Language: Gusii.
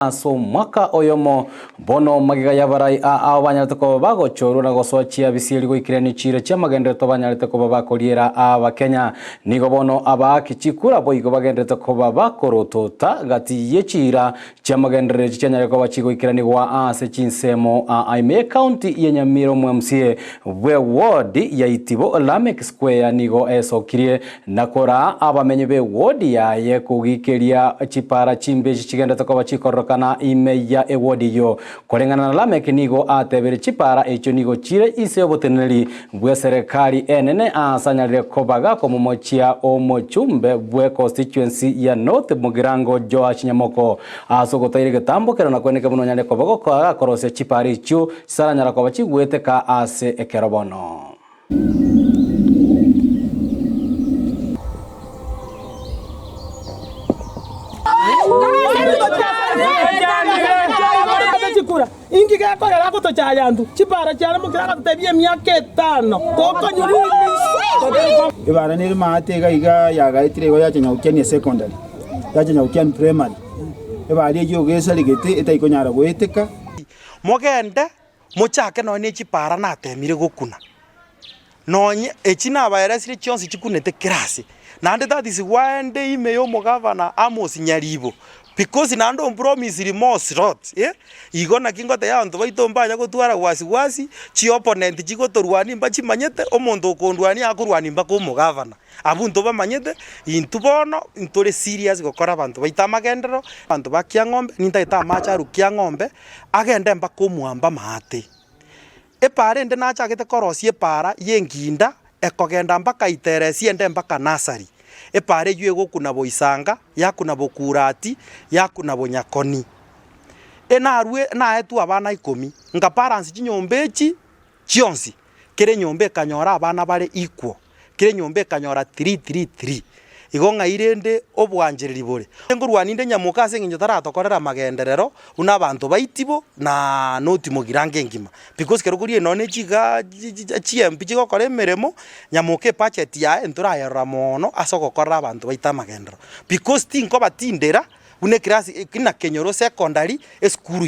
Ase omwaka oyomo bono magega y'abarai aa banyarete koba bagochorwa na gosoa chiabisi goikerania chiira chi'amagenderero banyarete koba bakoriera Abakenya. Nigo bono abaaki chikura boigo bagendererete koba bakorotota gati ye chiira chi'amagenderero echi chianyare koba chigoikeranigwa ase chinsemo aa ime y'ecounty ya Nyamira omwMCA bwe ward ya Itibo Lameck Square nigo esokirie Na koraa abamenyi b'ewodi yaye kogikeria chipara chimbe echi chigenderete koba chikororokana ime ya ewodi eyio. Koreng'ana na Lameki nigo atebire chipara echio nigo chire inse y'oboteneneri bw'eserekari enene aase anyarire koba gakomomochia omochumbe bwe constituency ya North Mugirango Joash Nyamoko ase ogotaira egetambo kero nakweneke buna onyare koba gakorosia chipara echio chisaranyara koba chigweteka ase ekero bono. Inki gekogera agotochaya intwe? Chipara chiare mokira agatotebia emiaka etano tokonywa rimisu. Ebara nere maate iga iga yagaetire igo yacha Nyagokiani secondary, yacha Nyagokiani primary, ebari eyio iga esaregete etaikonyara goeteka. Mogende Mochake nonya ne chipaara nateemire gokuna, nonye echi nabaeresire chionsi chikunete kera ase. Naende that is why nde ime y'omogavana Amos Nyaribo, because naende ompromisiri more slot eh, igo naki ngotebia abanto baito mbanya gotwara wasi wasi, chiopponent chigotorwania mbachimanyete, omonto okondwania akorwania mpaka omogavana. Abwo ntobamanyete, intwe bono ntore serious gokora abanto baito amagenderero, abanto ba Kiang'ombe, nintagete amache arwe Kiang'ombe, agende mpaka omwamba amaate. Epaara ende nachagete korosia epaara y'enginda ekogenda mpaka Iteresi ende mpaka Nasari. Epaara eywo egokuna Boisanga, yakuna Bokurati, yakuna Bonyakoni. Enarwe naetwe abana ikomi, nkabalance chinyomba echi chionsi, kera enyomba ekanyora abana bare equal. Kera enyomba ekanyora 333. Igo ng'ai rende obwanchereri bore? Nkorwania inde nyamoka ase eng'encho taratokorera amagenderero buna abanto baitibo na noti mogirango engima. Because kero koria nonya ne chiga chiempi chigokora emeremo, nyamoka ebudget yaye ntorayerora mono ase ogokorera abanto baito amagenderero. Because tinkobatindera buna eclass buna kenyoro secondary esukuru.